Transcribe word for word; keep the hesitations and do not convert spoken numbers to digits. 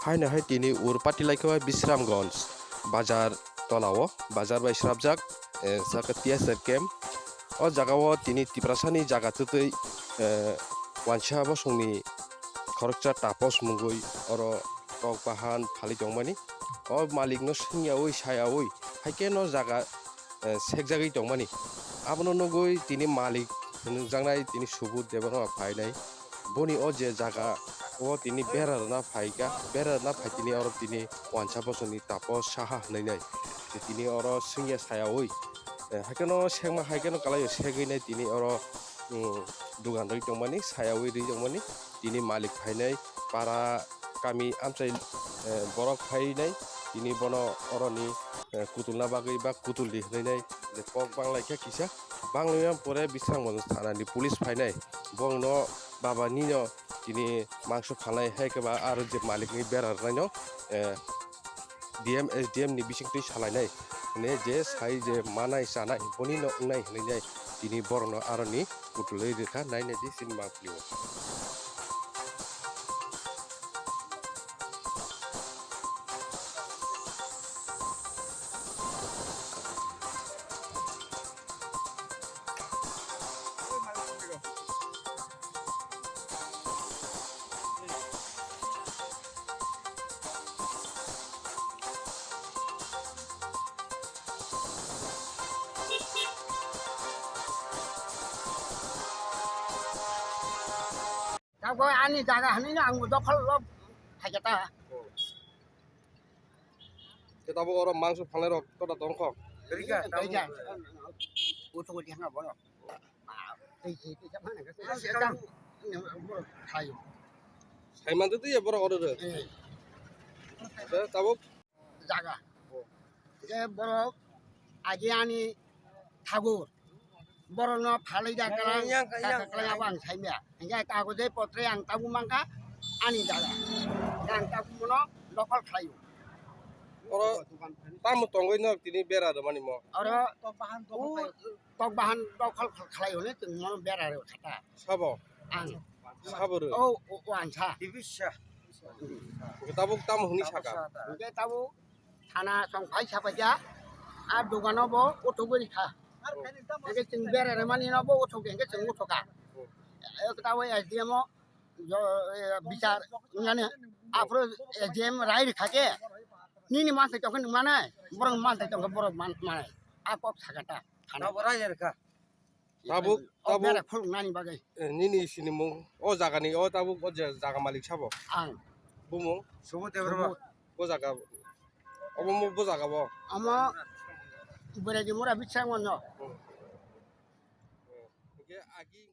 Haino hai tini ur pati laikha Bisramganj bazar tola o, bazar bai srapjak, eh, saka T S R camp. O jaga o tini Tiprasani jaga twtwi, eh, wansa bosongni khoroksa Tapos mungwi oro kok bahan phalwi tongmani. O malik no swngyawi sayawi hai khe no jaga, eh, sekjagwi tongmani. Abono nugwi tini malik hinjaknai tini Subudh Debbarma phainai. Boni o je jaga o tini bera rwna phaikha, bera rwna phai tini oro tini wansa bosongni Tapos Saha hinwi nai. Tini oro swngya sayawi, eh, hai kheno sekma hai kheno kalaio segwi nai tini oro, um, dugan rwi tongmani, sayawi rwi tongmani. Tini malik phainai para kami amchai, eh, borok phainai, tini bono oroni, eh, kutulna bagwi ba kutuldi hinwi nai je kok banglaikha kisa. Banglaimani pore Bisramganj thanani police phainai, bongno baba nino tini mangso phalnai hai khe ba aro je malikni bera rwnaino, eh, D M, S D M ni bisingtwi salainai hwnwi je sai je manai chanai boni no wngnai hinwi nai tini borokno aroni kutulwi rwkha nainai di chini mangpili o. Tabuk ani jaga hinwi no ang bo dokhol rok khaikha ta. Khe tabuk oro mangso phalnai rok tota tongkho. Rika, rika. Uthuk di hanga borok. Tei si tei sama nang kasi. Asi tang. Borok khayo. Saiman tu ya borok oro de. Eh. Tabuk jaga. Je borok agi ani thagur. Borokno phalai da kalang, yang, yang, kaka kalang yang. Abo ang saimya. Hingke tago je potre ang tabu mangka ani jaga. Ang tabu mono dokol khlaio. Oro tamo tongoi no tini bera rwmani mo? Oro tok bahan dokol khlaio ne, tong mono bera rw khata. Sabo? Ang. Sabo rw? O, o, o ang sa. Tibisa. Tabuk tamo hwnwi saka? Hingke tabuk thana song phai sapaikha, a dogano bo uthugwi kha. Hingke chwng beraremani no bo uthuk, hingke chwng uthuka. Tabuk S D M o jo, eh, bichar wngnani aphuru S D M rai rwkha khe, nini manthai tongkhe nwng manai, borok manthai tongkhe borok man-, manai. A kok sakha ta thana. Tabuk, o tabuk. Bera khuluknani bagwi. Eh, nini sinimung, o jagani, o tabuk, o je jaga malik sabo? Ang. Bumung? Subodh Debbarma. Subodh. O jaga, obo mo bo jaga bo? Omo Bwragi Mura Bisramganj. Hmm. Hmm. Hingke agi